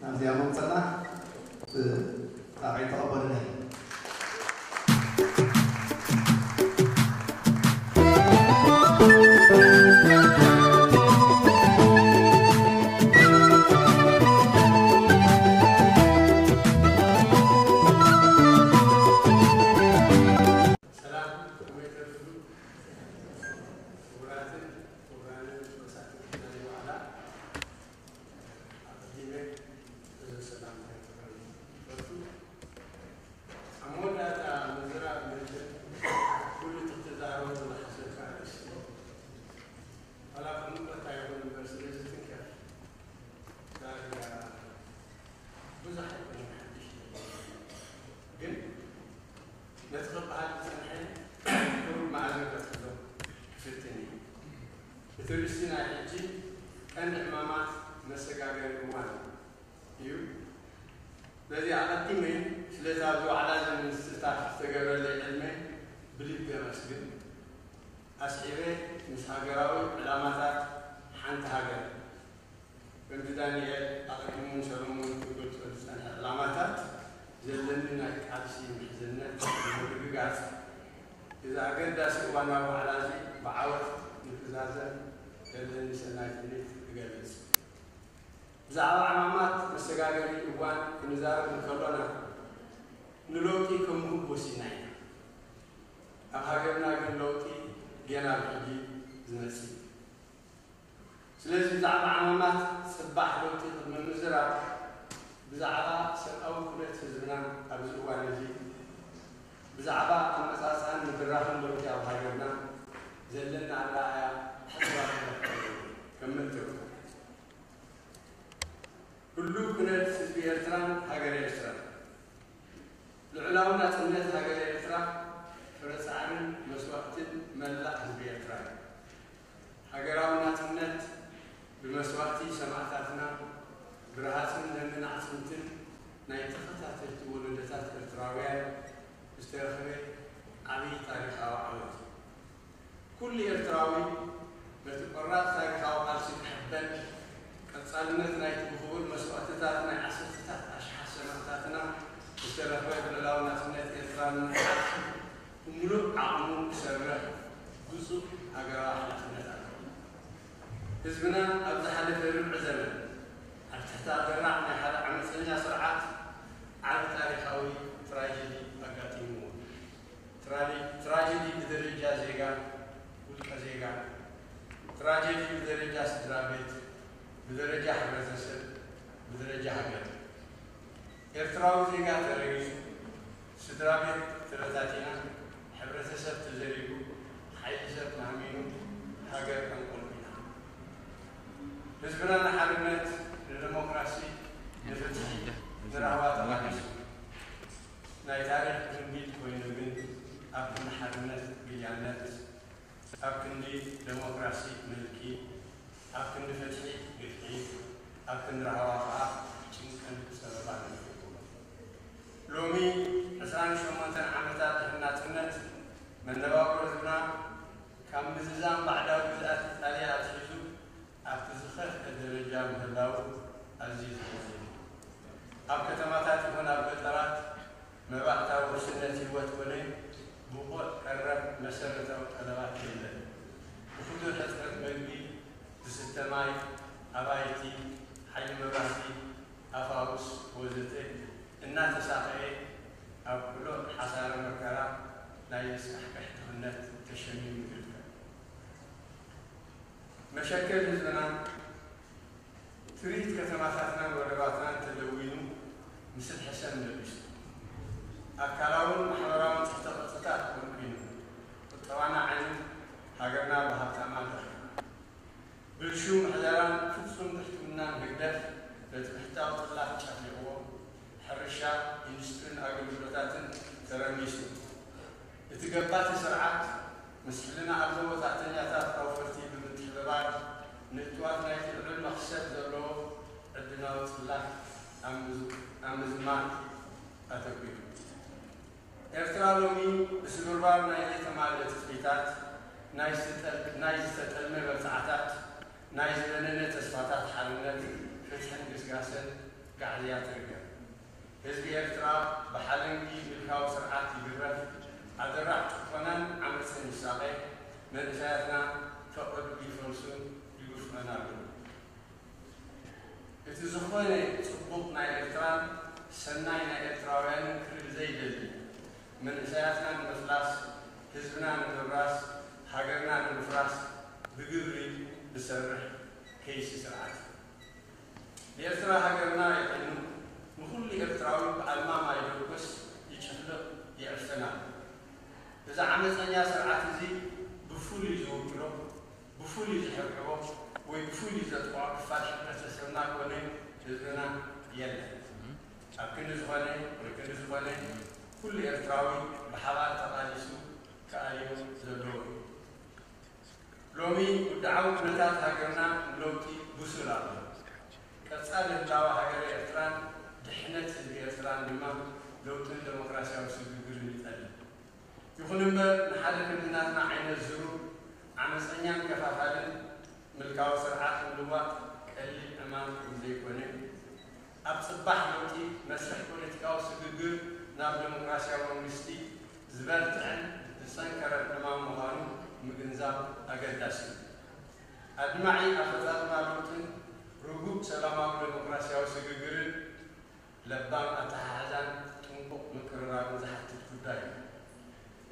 ናብዚኣ መምፀና ብጣዕሚ ተቐበሉና። ሰላም፣ ከመይ ትረፍዱ? ክቡራትን ክቡራንን ተሳተፍቲ ናይዚ ዋዕላ፣ ኣቐዲመ ሰላምታይ ክቕርብ ይፈቱ። ኣብ መወዳእታ ምዝራብ መቸም ኩሉ እቲ ክትዛረቦ ዝሓሰብካ ኣርእስቲ፣ ዋላ ክምቆታ ይኹን እምበር ስለ ዝትንከፍ ዳርጋ ብዙሕ ኣይኮነን ሓድሽ ነገር። ግን ነቲ ክበሃል ዝጸንሐ ቁሩብ መኣዝን ከትሕዞ ክፍትን እየ። እቲ ርእሲ ናይ ሕጂ ቀንዲ ዕማማት መሰጋገሪ እዋን እዩ። በዚ ኣቐዲመ ስለቲ ኣብዚ ዋዕላ እዚ ንምስታፍ ዝተገብረለይ ዕድመ ብልቢ የመስግን። ኣስዒበ ምስ ሃገራዊ ዕላማታት ሓንቲ ሃገር፣ ከምቲ ዳንኤል ኣቐዲሙን ሰሎሞን ክገልጾ ዝጸንሐ ዕላማታት ዘለኒ ናይ ቃልሲ ምሕዝነት ንምርግጋጽ፣ እዚ ኣገዳሲ እዋናዊ ዋዕላ እዚ ብዓወት ንክዛዘም ዘለኒ ሰናይ ትምኒት እገልጽ። ብዛዕባ ዕማማት መሰጋገሪ እዋን ክንዛረብ እንከሎና፣ ንለውጢ ከም ምሁብ ወሲና ኢና። ኣብ ሃገርና ግን ለውጢ ገና ብሕጂ ዝመጽእ እዩ። ስለዚ ብዛዕባ ዕማማት ጽባሕ ለውጢ ቅድሚ ምዝራብ፣ ብዛዕባ ሰብኣዊ ኩነት ህዝብና ኣብዚ እዋን እዚ፣ ብዛዕባ ኣመጻጽኣን ምድራኽን ለውጢ ኣብ ሃገርና ዘለና ኣረኣእያ ሕጽራት ከም ምእንትኡ። ህሉው ኩነት ህዝቢ ኤርትራን ሃገረ ኤርትራን። ልዑላዊ ናጽነት ሃገረ ኤርትራ ፍረ ጻዕርን መስዋእትን መላእ ህዝቢ ኤርትራ እዩ። ሃገራዊ ናጽነት ብመስዋእቲ ሰማእታትና፣ ብረሃጽን ደምን ኣዕጽምትን ናይ ተኸታተልቲ ወለዶታት ኤርትራውያን ዝተረኽበ ዓቢ ታሪኻዊ ዓወት እዩ። ኩሉ ኤርትራዊ ነቲ ቆራጽ ታሪኻዊ ቃልሲ ክሕበን፣ ቀጻልነት ናይቲ ብኽቡር መስዋእትታት ናይ ዓሰርተታት ኣሽሓት ሰማእታትና ዝተረኽበ ልዑላዊ ናጽነት ኤርትራ ንምምሓዝ ብምሉእ ዓቕሙ ክሰርሕ ግዙፍ ሃገራዊ ሓላፍነት ኣለዎ። ህዝብና ኣብ ዝሓለፈ ርብዒ ዘመን ኣብ ትሕቲ ኣደራዕ ናይ ሓደ ዓመጸኛ ስርዓት ዓቢ ታሪኻዊ ትራጀዲ ኣጋጢምዎ። ትራጀ-፣ ትራጀዲ ብደረጃ ዜጋ፣ ውልቀ ዜጋ፣ ትራጀዲ ብደረጃ ስድራ ቤት፣ ብደረጃ ሕብረተሰብ፣ ብደረጃ ሃገር። ኤርትራዊ ዜጋ ተረጊጹ፣ ስድራ ቤት ተበታቲና፣ ሕብረተሰብ ተዘሪጉ፣ ሓይሊ ሰብ ማህሚኑ፣ ሃገር ኣንቆልቂላ። ህዝብና ንሓርነት፣ ንደሞክራሲ፣ ንፍትሒ፣ ንራህዋ ተቓሊሱ። ናይ ታሪኽ ድንጊት ኮይኑ ግን፣ ኣብ ክንዲ ሓርነት ግያነት፣ ኣብ ክንዲ ደሞክራሲ ምልኪ፣ ኣብ ክንዲ ፍትሒ ግፍዒ፣ ኣብ ክንዲ ራህዋ ከኣ ጭንቅን ጸበባን እዩ። ሎሚ ዕስራን ሸሞንተን ዓመታት ድሕሪ ናጽነት፣ መነባብሮ ህዝብና ካብ ምዝዛም ባዕዳዊ ግዝኣት ኢጣልያ ኣትሒዙ ኣብቲ ዝኸፍአ ደረጃ ምህላዉ ኣዝዩ ዘሕዝን እዩ። ኣብ ከተማታት ይኹን ኣብ ገጠራት መባእታዊ ውሕስነት ህይወት ኮነ ብቑዕ ቀረብ መሰረታዊ ጠለባት የለን። ብኽቱር ሕጽረት መግቢ፣ ዝስተ ማይ፣ ኣባይቲ፣ ሓይሊ መብራህቲ፣ ኣፋውስ ወዘተ እናተሳቐየ ኣብ ቅሉዕ ሓሳረ መከራ ናይ ዘስካሕክሕ ድኽነት ተሸሚሙ ይርከብ። መሸከል ህዝብና ትርኢት ከተማታትናን ወደባትናን ተደዊኑ፣ ምስል ሕሰም ለቢሱ፣ ኣካላውን ማሕበራውን ትሕተ ቅርጽታት ኮንኲኑ፣ ቁጠባና ዓንዩ፣ ሃገርና ብሃብታማ ደኺማ። ብልሹው ምሕደራን ፍጹም ብሕትውናን ህግደፍ ነቲ ብሕታዊ ጽላት ጨፍሊቕዎ፣ ሕርሻ፣ ኢንዱስትሪን ኣገልግሎታትን ተረሚሱ። እቲ ገባቲ ስርዓት፣ ምስ ሕልና ኣልቦ ወጻእተኛታት ኣውፈርቲ ብምትሕብባር፣ ንእቱዋት ናይቲ ልዑል መኽሰብ ዘለዎ ዕድናዊ ጽላት ኣብ ምዝ-፣ ኣብ ምዝማን ኣተኲሩ። ኤርትራ ሎሚ ብስብርባር ናይ ዘይተማልአ ትጽቢታት፣ ናይ ዝተጠል-፣ ናይ ዝተጠልመ መብጽዓታት፣ ናይ ዝበነነ ተስፋታት ሓርነት፣ ፍትሕን ግስጋሰን፣ ጋዕዝያ ትርከብ። ህዝቢ ኤርትራ ብሓለንጊ ምልካዊ ስርዓት ይግረፍ፣ ኣደራዕ ጭቆናን ዓመፅን ይሳቐ፣ መንእሰያትና ፈቐዱ ይፈልሱን ይግፍዑን ኣለዉ። እቲ ዝኾነ ጽቡቕ ናይ ኤርትራን ሰናይ ናይ ኤርትራውያንን ክርኢ ዘይደሊ፣ መንእሰያትና ንምፍላስ፣ ህዝብና ንምብራስ፣ ሃገርና ንምፍራስ ብግብሪ ዝሰርሕ ከይሲ ስርዓት እዩ። ንኤርትራ ሃገርና የቐኑ፣ ንኹሉ ኤርትራዊ ብኣልማማ ይደቁስ፣ ይጭፍልቕ፣ ይዕፍን ኣሎ። እዚ ዓመጸኛ ስርዓት እዚ ብፍሉይ ዝውክሎ፣ ብፍሉይ ዝሕብሕቦ ወይ ብፍሉይ ዘጥቕዖ ክፋል ሕብረተሰብና ኮነ ህዝብና የለን። ኣብ ክንዲ ዝኾነ ወይ ክንዲ ዝኾነ ኩሉ ኤርትራዊ ብሓባር ተቓሊሱ ክኣልዮ ዘለዎ እዩ። ሎሚ ውድዓዊ ኩነታት ሃገርና ንለውጢ ብሱል ኣሎ። ቀጻሊ ህላወ ሃገረ ኤርትራን ድሕነት ህዝቢ ኤርትራን ድማ ለውጥን ደሞክራሲያዊ ስግግርን ይጠልብ። ይኹን እምበር ንሓደ ክንዲ ናትና ዓይነት ዝሩብ ዓመጸኛን ከፋፋልን ምልካዊ ስርዓት ምልዋጥ ቀሊል ዕማም ከምዘይኮነ፣ ኣብ ጽባሕ ለውጢ መስርሕ ፖለቲካዊ ስግግር ናብ ደሞክራሲያዊ መንግስቲ ዝበርትዐን ዝጸንከረን ዕማም ምዃኑ ምግንዛብ ኣገዳሲ እዩ። ኣድማዒ ኣፈጻጽማ ለውጥን ርጉእ ሰላማዊ ደሞክራሲያዊ ስግግርን ለባም ኣተሓሕዛን ጥንቁቕ ምቅርራብን ዝሓትት ጉዳይ እዩ።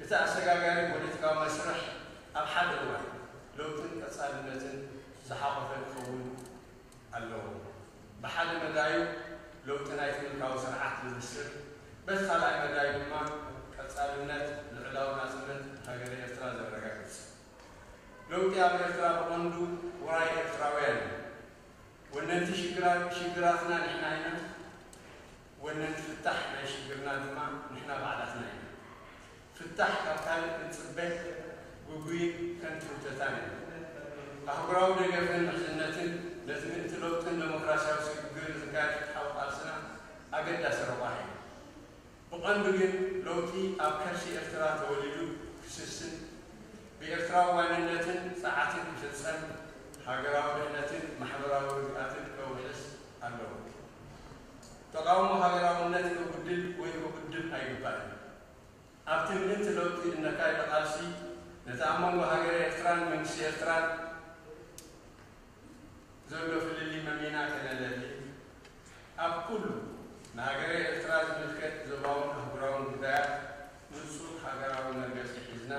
እቲ ኣሰጋጋሪ ፖለቲካዊ መስርሕ ኣብ ሓደ እዋን ለውጥን ቀጻልነትን ዝሓቖፈ ክኸውን ኣለዎ። ብሓደ መዳዩ ለውጢ ናይቲ ምልካዊ ስርዓት ዘበስር፣ በቲ ካልኣይ መዳዩ ድማ ቀጻልነት ልዑላዊ ናጽነት ሃገረ ኤርትራ ዘረጋግጽ። ለውጢ ኣብ ኤርትራ ብቐንዱ ውራይ ኤርትራውያን እዩ። ወነንቲ ሽግራ-፣ ሽግራትና ንሕና ኢና። ወነንቲ ፍታሕ ናይ ሽግርና ድማ ንሕና ባዕላትና ኢና። ፍታሕ ካብ ካልእ ክንጽበ ግጉይን ከንቱ ህውተታን እዩ። ኣህጉራዊ ደገፍን ምሕዝነትን ነቲ ምእንቲ ለውጥን ደሞክራሲያዊ ስግግርን ዝካየድ ፍትሓዊ ቃልስና ኣገዳሲ ረቋሒ እዩ። ብቐንዱ ግን ለውጢ ኣብ ከርሲ ኤርትራ ተወሊዱ ክስስን ብኤርትራዊ ዋንነትን ጸዓትን ክፍጸም ሃገራዊ ድሕነትን ማሕበራዊ ርግኣትን ከውሕስ ኣለዎ። ተቓውሞ ሃገራውነት ከጉድል ወይ ከጉድል ኣይግባእን። ኣብቲ ምእንቲ ለውጢ እነካይዶ ቃልሲ ነቲ ኣብ መንጎ ሃገረ ኤርትራን መንግስቲ ኤርትራን ዘሎ ፍልልይ መሚና ከነለሊ፣ ኣብ ኩሉ ንሃገረ ኤርትራ ዝምልከት ዞባውን ኣህጉራውን ጉዳያት ንጹር ሃገራዊ መርገጺ ሒዝና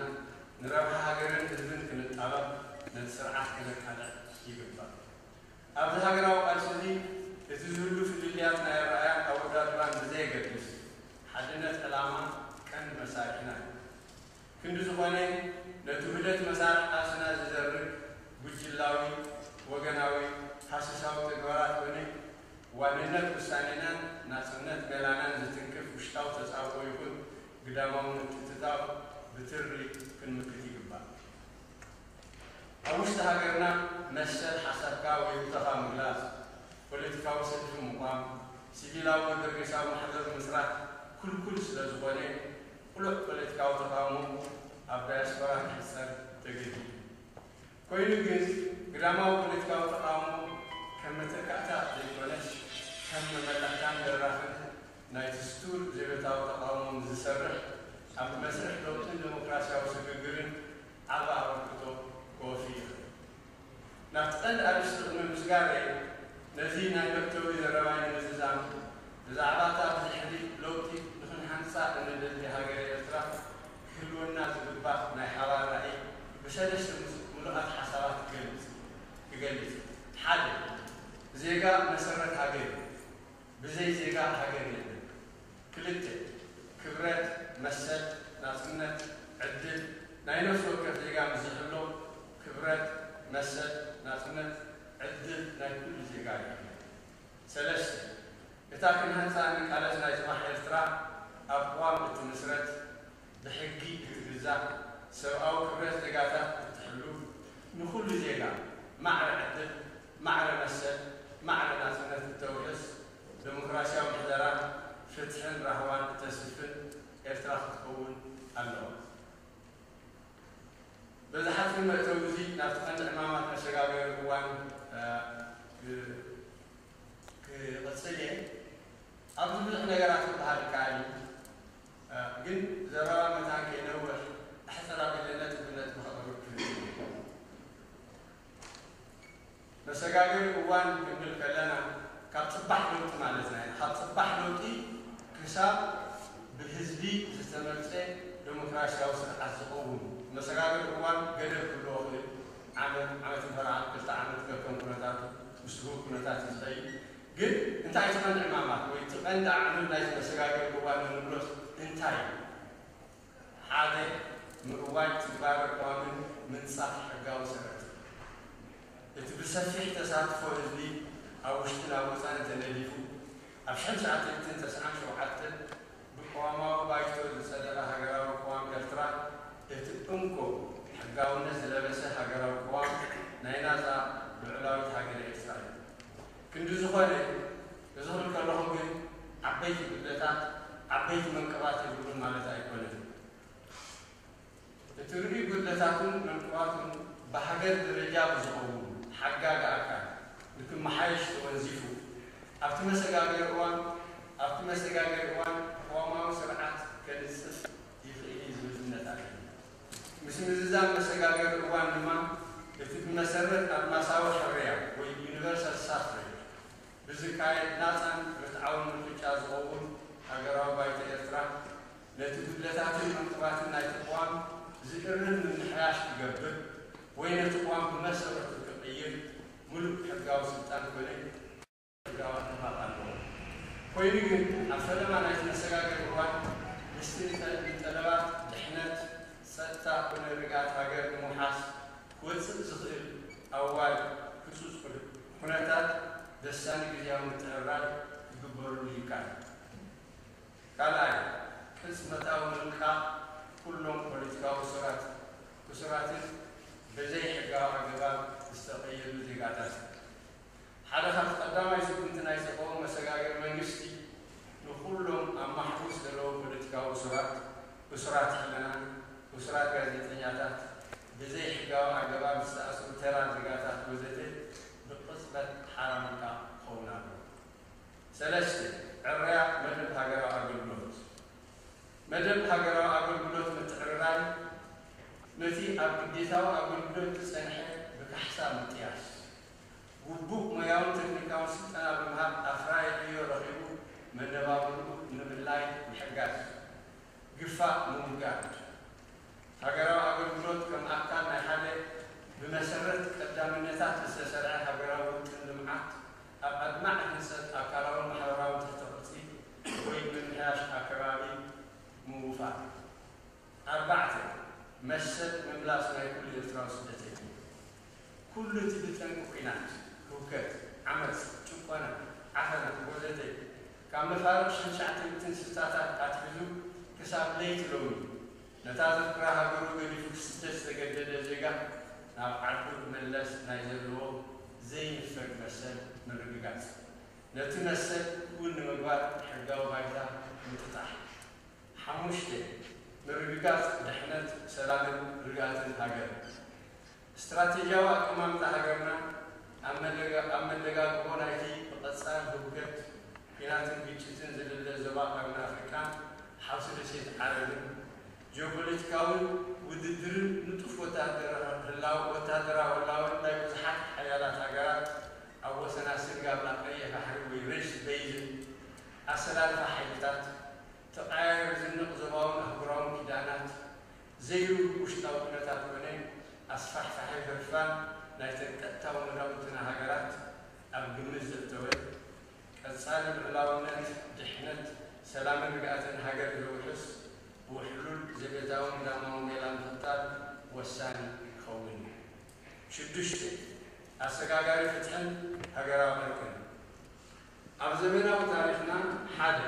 ንረብሓ ሃገርን ህዝብን ክንጣበቕ ነቲ ስርዓት ከነቃልዕ ይግባእ። ኣብዚ ሃገራዊ ቃልሲ እዚ እቲ ዝህሉ ፍልልያት ናይ ኣረኣእያን ኣወዳድባን ብዘየገድስ፣ ሓድነት ዕላማ ቀንዲ መሳርሒና እዩ። ክንዲ ዝኾነ፣ ነቲ ውህደት መሳርሒ ቃልስና ዝዘርግ ጉጅላዊ፣ ወገናዊ፣ ሃሰሳዊ ተግባራት ኮነ፣ ዋንነት ውሳኔናን ናጽነት ሜላናን ዝትንክፍ ውሽጣዊ ተጻብኦ ይኹን ግዳማዊ ምትእትታው ብትሪ ክንምክት ይግባእ። ኣብ ውሽጢ ሃገርና መሰል ሓሳብካ ወይ ርኢቶኻ ምግላጽ፣ ፖለቲካዊ ሰልፊ ምቋም፣ ሲቪላዊ ወይ በርጌሳዊ ማሕበር ምስራት ክልኩል ስለ ዝኾነ፣ ቅሉዕ ፖለቲካዊ ተቓውሞ ኣብ ዳያስፖራ ክሕጸር ተገዲዱ። ኮይኑ ግን፣ ግዳማዊ ፖለቲካዊ ተቓውሞ ከም መተካእታ ዘይኮነስ፣ ከም መመላእታን ደራኽን ናይቲ ስቱር ዘቤታዊ ተቓውሞ ምስ ዝሰርሕ፣ ኣብ መስርሕ ለውጥን ደሞክራሲያዊ ስግግርን ዓቢ ኣበርክቶ ከወፊ ይኽእል። ናብቲ ቀንዲ ኣርእስቲ ቅድሚ ምስጋረይ፣ ነዚ ናይ መእተዊ ዘረባይ ንምዝዛም፣ ብዛዕባ እታ ብድሕሪ ለውጢ ንኽንሃንጻ እነደሊ ሃገረ ኤርትራ ክህልወና ዝግባእ ናይ ሓባር ራእይ ብሰለስተ ምሉኣት ሓሳባት ክገልጽ፣ ክገልጽ። ሓደ፣ ዜጋ መሰረት ሃገር እዩ። ብዘይ ዜጋ ሃገር የለን። ክልተ፣ ክብረት፣ መሰል፣ ናጽነት፣ ዕድል ናይ ነፍሲ ወከፍ ዜጋ ምስ ዝሕሎ፣ ክብረት፣ መሰል፣ ናጽነት፣ ዕድል ናይ ኩሉ ዜጋ ይሕሎ። ሰለስተ፣ እታ ክንሃንጻ እንቃለስ ናይ ጽባሕ ኤርትራ ኣብ ቅዋም እትምስረት፣ ብሕጊ እትግዛእ፣ ሰብኣዊ ክብረት ዜጋታት እትሕሉ፣ ንኹሉ ዜጋ ማዕረ ዕድል፣ ማዕረ መሰል፣ ማዕረ ናጽነት እተውሕስ፣ ደሞክራሲያዊ ምሕደራ፣ ፍትሕን ራህዋን እተስፍን ኤርትራ ክትከውን ኣለዋ። በዚ ሓጺር መእተዊ እዚ ናብቲ ቀንዲ ዕማማት መሰጋገሪ እዋን፣ እ፣ ክ-፣ ክቕጽል እየ። መሰጋገሪ እዋን ክንብል ከለና ካብ ጽባሕ ለውጢ ማለትና ኢና። ካብ ጽባሕ ለውጢ ክሳብ ብህዝቢ ዝተመርጸ ዴሞክራሲያዊ ስርዓት ዝኸውን መሰጋገሪ እዋን ገደብ ክህልዎ ይኽእል። ዓመት፣ ዓመት ንፈርዓ፣ ክልተ ዓመት ከከም ኩነታቱ፣ ምስ ህቡብ ኩነታት እዩ ዝኸይድ። ግን እንታይ እቲ ቀንዲ ዕማማት ወይ እቲ ቀንዲ ኣዕኑድ ናይቲ መሰጋገሪ እዋን እንብሎስ እንታይ እዩ? ሓደ፣ ምእዋጅ ትግባረ ቅዋምን ምንጻፍ ሕጋዊ ሰረት። እቲ ብሰፊሕ ተሳትፎ ህዝቢ ኣብ ውሽጥን ኣብ ወጻእን ተነዲፉ፣ ኣብ ሽሕን ትሽዓተ ሚእትን ተስዓን ሸውዓተን ብቅዋማዊ ባይቶ ዝጸደቐ ሃገራዊ ቅዋም ኤርትራ፣ እቲ እንኮ ሕጋውነት ዝለበሰ ሃገራዊ ቅዋም ናይ ናጻ ልዑላዊት ሃገረ ኤርትራ እዩ። ክንዲ ዝኾነ፣ እዚ ክብል ከለኹ ግን ዓበይቲ ጉድለታት፣ ዓበይቲ መንቀባት የብሉን ማለት ኣይኮነን። እቲ ርኡይ ጉድለታቱን መንቀባቱን ብሃገር ደረጃ ብዝኸውን ሓጋጊ ኣካል ንክመሓየሽ ተወንዚፉ፣ ኣብቲ መሰጋገሪ እዋን፣ ኣብቲ መሰጋገሪ እዋን ቅዋማዊ ስርዓት ከንጽፍ ይኽእል እዩ ዝብል እምነት ኣለኒ። ምስ ምዝዛም መሰጋገሪ እዋን ድማ፣ እቲ ብመሰረት ኣድማሳዊ ሕርያ ወይ ዩኒቨርሳል ሳፍሬጅ ብዝካየድ ናጻን ርትዓውን ምርጫ ዝኸውን ሃገራዊ ባይቶ ኤርትራ፣ ነቲ ጉድለታትን ዕንቅፋትን ናይቲ ቅዋም ዝእርም ምምሕያሽ ክገብር ወይ ነቲ ቅዋም ብመሰረቱ ክቕይር ምሉእ ሕጋዊ ስልጣን ኮነ ሕጋዊ ኣተፋቕ ኣለዎ። ኮይኑ ግን፣ ኣብ ፈለማ ናይቲ መሰጋገሪ እዋን፣ ምስቲ ንጠ-፣ ንጠለባት ድሕነት፣ ጸጥታ ኮነ ርግኣት ሃገር ንምውሓስ ክወጽእ ዝኽእል ኣዋጅ ህጹጽ ኩነታት ዘሳኒ ግዝያዊ ምትዕርራይ ክግበረሉ ይከኣል። ካልኣይ፣ ቅጽበታዊ ምልቃቕ ኩሎም ፖለቲካዊ እሱራት፣ እሱራትን ብዘይ ሕጋዊ ኣገባብ ዝተቐየዱ ዜጋታት። ሓደ ካብቲ ቀዳማይ ስጉምቲ ናይ ዝተቃወሙ መሰጋገሪ መንግስቲ፣ ንኹሎም ኣብ ማሕቡስ ዘለዉ ፖለቲካዊ እሱራት፣ እሱራት ሕልናን እሱራት ጋዜጠኛታት፣ ብዘይ ሕጋዊ ኣገባብ ዝተኣስሩ ተራ ዜጋታት ወዘተ ብቕጽበት ሓራ ምልቃቕ ክኸውን ኣለዎ። ሰለስተ፣ ዕርያ መደብ ሃገራዊ ኣገልግሎት። መደብ ሃገራዊ ኣገልግሎት ምትዕርራይ፣ ነቲ ኣብ ግዴታዊ ኣገልግሎት ዝጸንሐ ብካሕሳ ምጥያስ፣ ግቡእ ሞያውን ቴክኒካውን ስልጠና ብምሃብ ኣፍራዪ ዕዮ ረኺቡ መነባብርኡ ንምእላይ ምሕጋዝ፣ ግፋ ምውጋድ፣ ሃገራዊ ኣገልግሎት ከም ኣካል ናይ ሓደ ብመሰረት ቀዳምነታት ዝተሰርዐ ሃገራዊ ውጥን ልምዓት ኣብ ኣድማዒ ህንጸት ኣካላውን ማሕበራውን ትሕተ ቅርጺ ወይ ምምሕያሽ ኣከባቢ ምውፋር። ኣርባዕተ፣ መሰል ምምላስ ናይ ኩሉ ኤርትራዊ ስደተኛ። ኩሉ እቲ ብጠንቂ ኲናት፣ ህውከት፣ ዓመጽ፣ ጭቆና፣ ዓፈና ወዘተ ካብ መፋርቕ ሽሕን ትሽዓተ ሚእትን ስሳታት ኣትሒዙ ክሳብ ለይቲ ሎሚ ነታ ዘፍቅራ ሃገሩ ገዲፉ ክስደድ ዝተገደደ ዜጋ ናብ ዓዱ ክመለስ ናይ ዘለዎ ዘይንፈግ መሰል ምርግጋጽ። ነቲ መሰል ክውን ንምግባር ሕጋዊ ባይታ ምጥጣሕ። ሓሙሽተ፣ ምርግጋጽ ድሕነት፣ ሰላምን ርግኣትን ሃገር። ስትራቴጂያዊ ኣቀማምጣ ሃገርና ኣብ መለጋ-፣ ኣብ መለጋግቦ ናይቲ ብቐጻሊ ህውከት፣ ኲናትን ግጭትን ዝልለ ዞባ ቀርኒ ኣፍሪቃን ሓውሲ ደሴት ዓረብን፣ ጂኦፖለቲካዊ ውድድርን ንጡፍ ወታደራዊ ህላወ፣ ወታደራዊ ህላወን ናይ ብዙሓት ሓያላት ሃገራት ኣብ ወሰናስን ጋብላ ቀይሕ ባሕሪ ወይ ሬድ ሲ በይዝን ኣሰላልፋ ሓይልታት፣ ተቐያየሪ ዝንቕ ዞባውን ኣህጉራውን ኪዳናት፣ ዘይርጉእ ውሽጣዊ ኩነታት ኮነ ኣስፋሕፋሒ ህርፋን ናይተን ቀጥታዊ መዳውብትና ሃገራት ኣብ ግምት ዘእተወ፣ ቀጻሊ ልዑላውነት፣ ድሕነት፣ ሰላምን ርግኣትን ሃገር ዘውሕስ ውሕሉል ዘቤታውን ዳማውን ሜላ ምኽታል ወሳኒ ክኸውን እዩ። ሽዱሽተ፣ ኣሰጋጋሪ ፍትሕን ሃገራዊ ዕርቅን። ኣብ ዘመናዊ ታሪኽና፣ ሓደ፣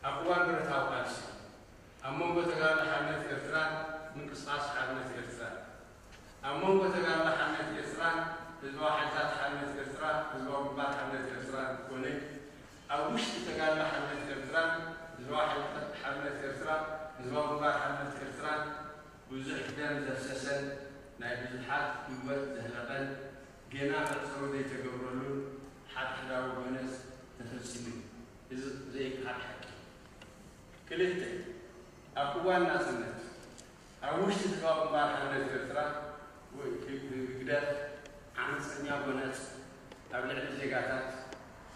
ኣብ እዋን ብረታዊ ቃልሲ፣ ኣብ መንጎ ተጋድሎ ሓርነት ኤርትራን ምንቅስቓስ ሓርነት ኤርትራን፣ ኣብ መንጎ ተጋድሎ ሓርነት ኤርትራን ህዝባዊ ሓይልታት ሓርነት ኤርትራ፣ ህዝባዊ ግንባር ሓርነት ኤርትራን ኮነ፣ ኣብ ውሽጢ ተጋድሎ ሓርነት ኤርትራን ህዝባዊ ሓይልታት ሓርነት ኤርትራ፣ ህዝባዊ ግንባር ሓርነት ኤርትራን ብዙሕ ደም ዘፍሰሰን ናይ ብዙሓት ህይወት ዘህለቐን ጌና መዕጸዊ ዘይተገብረሉን ሓድሕዳዊ ጎነጽ ተፈጺሙ እዩ። እዚ ዘይከሓድ ሓቂ። ክልተ፣ ኣብ እዋን ናጽነት ኣብ ውሽጢ ህዝባዊ ግንባር ሓርነት ኤርትራ ወይ ህግደፍ ዓመፀኛ ጎነፅ ኣብ ልዕሊ ዜጋታት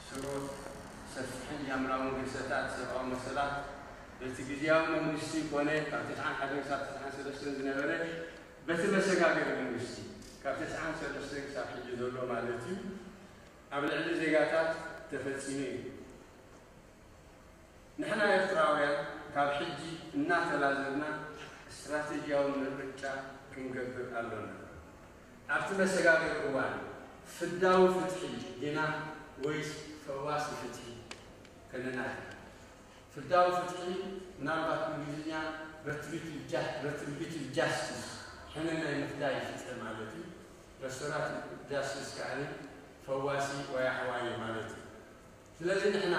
ስሩዕ ሰፊሕን ጃምላውን ግህሰታት ሰብኣዊ መሰላት በቲ ግዝያዊ መንግስቲ ኮነ ካብ ተስዓን ሓደን ክሳብ ተስዓን ሰለስተን ዝነበረ በቲ መሰጋገሪ መንግስቲ ካብ ተስዓን ሰለስተን ክሳብ ሕጂ ዘሎ ማለት እዩ ኣብ ልዕሊ ዜጋታት ተፈፂሙ እዩ። ንሕና ኤርትራውያን ካብ ሕጂ እናተላዘብና ስትራተጂያዊ ምርጫ ክንገብር ኣሎና። ኣብቲ መሰጋገሪ እዋን ፍዳዊ ፍትሒ ዲና ወይስ ፈዋሲ ፍትሒ ከነናዲ? ፍዳዊ ፍትሒ ምናልባት ብእንግሊዝኛ retributive justice ሕነ ናይ ምፍዳይ ፍትሒ ማለት እዩ። restorative justice ከኣ ፈዋሲ ወይ ኣሕዋይ ማለት እዩ። ስለዚ ንሕና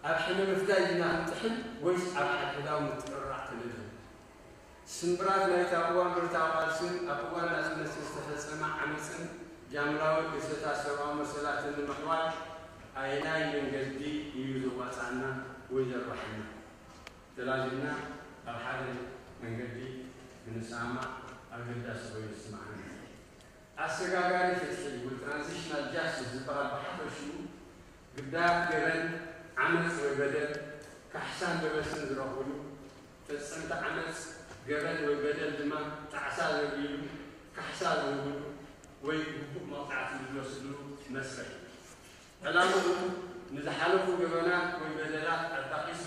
ኣብ ሕነ ምፍዳይ ዲና ክንጥሕል ወይስ ኣብ ሓድሕዳዊ ምትዕርራዕ ክንድህል? ስምብራት ናይታ እዋን ብረታዊ ቃልስን ኣብ እዋን ናጽነትን ዝተፈጸመ ዓመጽን ጃምላዊ ግህሰታት ሰብኣዊ መሰላትን ንምሕዋይ ኣየናይ መንገዲ እዩ ዘዋጽኣና ወይ ዘርባሓና? ተላዚብና ኣብ ሓደ መንገዲ ክንሰማማዕ ኣገዳሲ ኮይኑ ይስምዓኒ። ኣሰጋጋሪ ፍትሒ ወይ transitional justice ዝበሃል ብሓፈሽኡ ግዳያት ገበን፣ ዓመጽ ወይ በደል ካሕሳን ደበስን ዝረኽብሉ፣ ፈጸምቲ ዓመጽ፣ ገበን ወይ በደል ድማ ጣዕሳ ዘብይሉ፣ ካሕሳ ዝህብሉ ወይ ግቡእ መቕጻዕቲ ዝወስድሉ መስርሕ እዩ። ዕላምኡ ንዝሓለፉ ገበናት ወይ በደላት ኣጣቒሱ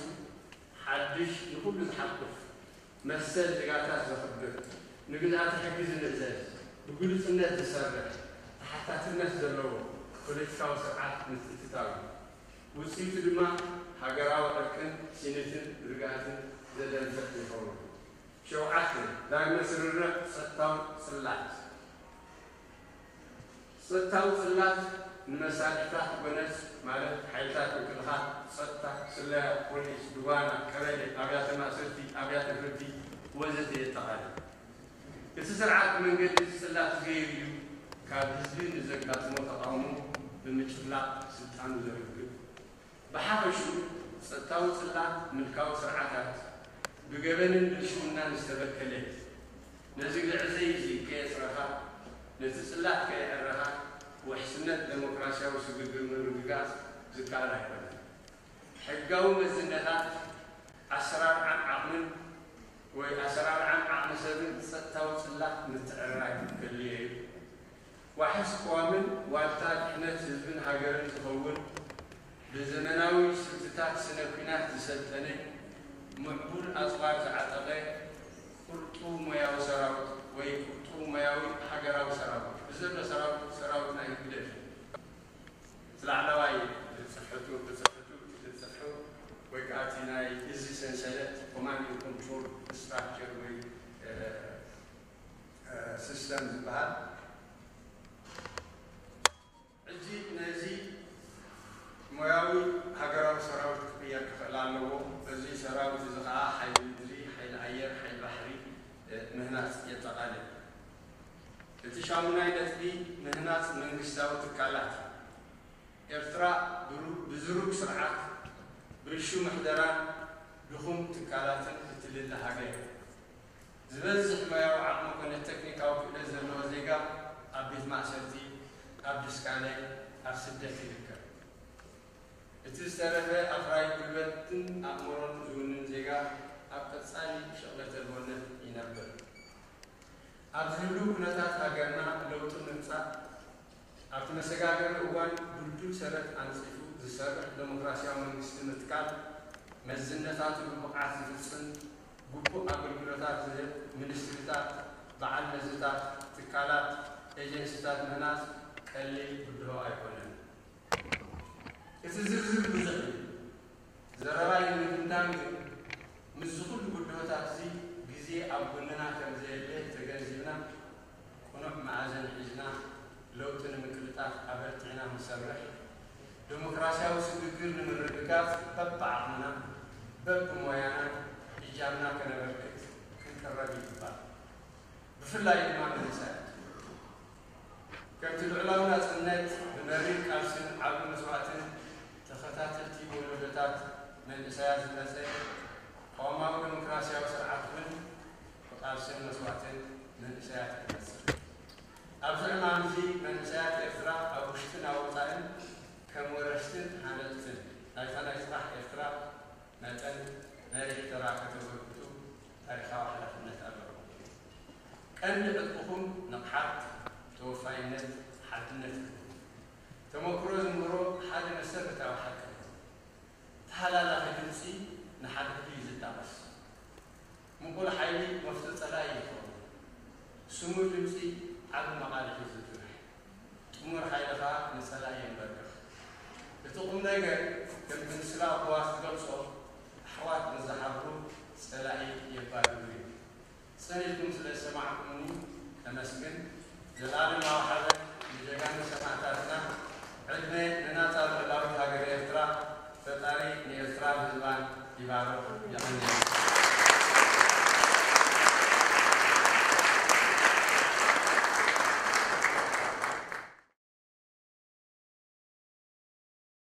ሓድሽ ንኹሉ ዝሓቁፍ መሰል ዜጋታት ዘኽብር፣ ንግዝኣተ ሕጊ ዝምእዘዝ፣ ብግሉጽነት ዝሰርሕ፣ ተሓታትነት ዘለዎ ፖለቲካዊ ስርዓት ምትእትታው እዩ። ውጽኢቱ ድማ ሃገራዊ ዕርቅን ሲኒትን ርግኣትን ዘደንፍዕ ይኸውን። ሸውዓተ፣ ዳግመ ስርርዕ ጸጥታዊ ጽላት። ጸጥታዊ ጽላት ንመሳርሕታት ጎነጽ ማለት ሓይልታት ምክልኻል፣ ጸጥታ፣ ስለያ፣ ፖሊስ፣ ድጓና፣ ቀበሌ፣ ኣብያተ ማእሰርቲ፣ ኣብያተ ፍርዲ ወዘተ የጠቓልል። እቲ ስርዓት ብመንገዲ ጽላት ገይሩ እዩ ካብ ህዝቢ ንዘጋጥሞ ተቓውሞ ብምጭፍላቕ ስልጣኑ ዘርግብ። ብሓፈሽኡ ጸጥታዊ ጽላት ምልካዊ ስርዓታት ብገበንን ብልሽውናን ዝተበከለ እዩ። ነዚ ግዕዘይ እዚ ከየጽረኻ፣ ነቲ ጽላት ከየዕረኻ ውሕስነት ደሞክራሲያዊ ስግግር ምርግጋጽ ዝከኣል ኣይኮነን። ሕጋዊ መዝነታት ኣሰራርዓን ዓቕምን ወይ ኣሰራርዓን ዓቕሚ ሰብን ጸጥታዊ ጽላት ምትዕርራይ ከድልዮ እዩ። ዋሕስ ቅዋምን ዋልታ ድሕነት ህዝብን ሃገርን ዝኸውን ብዘመናዊ ስልትታት ስነ ኲናት ዝሰልጠነ ምዕቡል ኣጽዋር ዝዓጠቐ ቁርጡ ሞያዊ ሰራዊት ወይ ቁርጡ ሞያዊ ሃገራዊ ሰራዊት ብዘሎ ሰራዊት ሰራዊት ናይ ህግደፍ እዩ። ላዕለዋይ ጽሕፈቱ ጽሕፈቱ ጽፍሑ ወይ ከዓ እቲ ናይ እዚ ሰንሰለት command and control structure ወይ system ዝበሃል ሕጂ ነዚ ሞያዊ ሃገራዊ ሰራዊት ክቕየር ክኽእል ኣለዎ። እዚ ሰራዊት እዚ ከዓ ሓይሊ ምድሪ፣ ሓይሊ ኣየር፣ ሓይሊ ባሕሪ ምህናፅ የጠቓልል። እቲ ሻሙናይ ነጥቢ ምህናፅ መንግስታዊ ትካላት። ኤርትራ ብዝሩግ ስርዓት፣ ብልሹ ምሕደራን ድኹም ትካላትን እትልለ ሃገር። ዝበዝሕ ሞያዊ ዓቕሚ ኮነ ቴክኒካዊ ክእለት ዘለዎ ዜጋ ኣብ ቤት ማእሰርቲ፣ ኣብ ድስካለ፣ ኣብ ስደት ይርከብ። እቲ ዝተረፈ ኣፍራይ ጉልበትን ኣእምሮን ዝውንን ዜጋ ኣብ ቀጻሊ ሸቕለተ ኣልቦነት ይነብር። ኣብ ዝህሉ ኩነታት ሃገርና ለውጢ ምምጻእ ኣብቲ መሰጋገሪ እዋን ድልዱል ሰረት ኣንጺፉ ዝሰርሕ ደሞክራሲያዊ መንግስቲ ምትካል፣ መዝነታቱ ብብቕዓት ዝፍጽም፣ ግቡእ ኣገልግሎታት ዝህብ ሚኒስትሪታት፣ በዓል መዝታት፣ ትካላት፣ ኤጀንሲታት ምህናጽ ቀሊል ብድሆ ኣይኮነን። እቲ ዝርዝር ብዙሕ እዩ። ዘረባይ ንምድምዳም ግን ምስዚ ኩሉ ብድሆታት እዚ ግዜ ኣብ ጎንና ከም ዘየለ ተገንዚብና ቅኑዕ መኣዘን ሒዝና ለውጢ ንምቅልጣፍ ኣበርቲዕና ክንሰርሕ፣ ደሞክራሲያዊ ስግግር ንምርግጋጽ በብዓቕምና በብሞያና እጃምና ከነበርክት ክንቅረብ ይግባእ። ብፍላይ ድማ መንእሰያት። ከምቲ ልዑላዊ ናጽነት ብመሪር ቃልስን ዓቢ መስዋእትን ተኸታተልቲ ወለዶታት መንእሰያት ዝመጸ ቅዋማዊ ደሞክራሲያዊ ስርዓት እውን ብቃልስን መስዋእትን መንእሰያት ይመጽእ። ኣብዚ ዕማም እዚ መንእሰያት ኤርትራ ኣብ ውሽጥን ኣብ ወጻእን ከም ወረስትን ሃነጽትን ናይታ ናይ ጽባሕ ኤርትራ መጠን መሪሕ ተራ ከተበርክቱ ታሪኻዊ ሓላፍነት ኣለኩም። ቀንዲ ዕጥቅኹም ንቕሓት፣ ተወፋይነት፣ ሓድነት እዩ። ተመክሮ ዝምህሮ ሓደ መሰረታዊ ሓቂ ኣሎ። ተሃላላኺ ድምፂ ንሓድሕዱ እዩ ዝጣቐስ። ምቑል ሓይሊ መፍቶ ጸላኢ ይኸውን። ስሙር ድምፂ ዓቢ መቓልሕ እዩ ዝፍርሕ። ጥሙር ሓይሊ ኸኣ ንጸላኢ የንበርክኽ። እቲ ቁም ነገር ከምቲ ንስለ ኣቦዋት ዝገልጾ ኣሕዋት ንዝሓብሩ ጸላኢ የባድሩ እዩ። ጽን ኢልኩም ስለ ዝሰማዕኩምኒ ከመስግን። ዘላለማዊ ሓበን ንጀጋኑ ሰማእታትና። ዕድመ ንናጻ ልዑላዊት ሃገር ኤርትራ። ፈጣሪ ንኤርትራን ህዝባን ይባርኽ። የቐንየልና።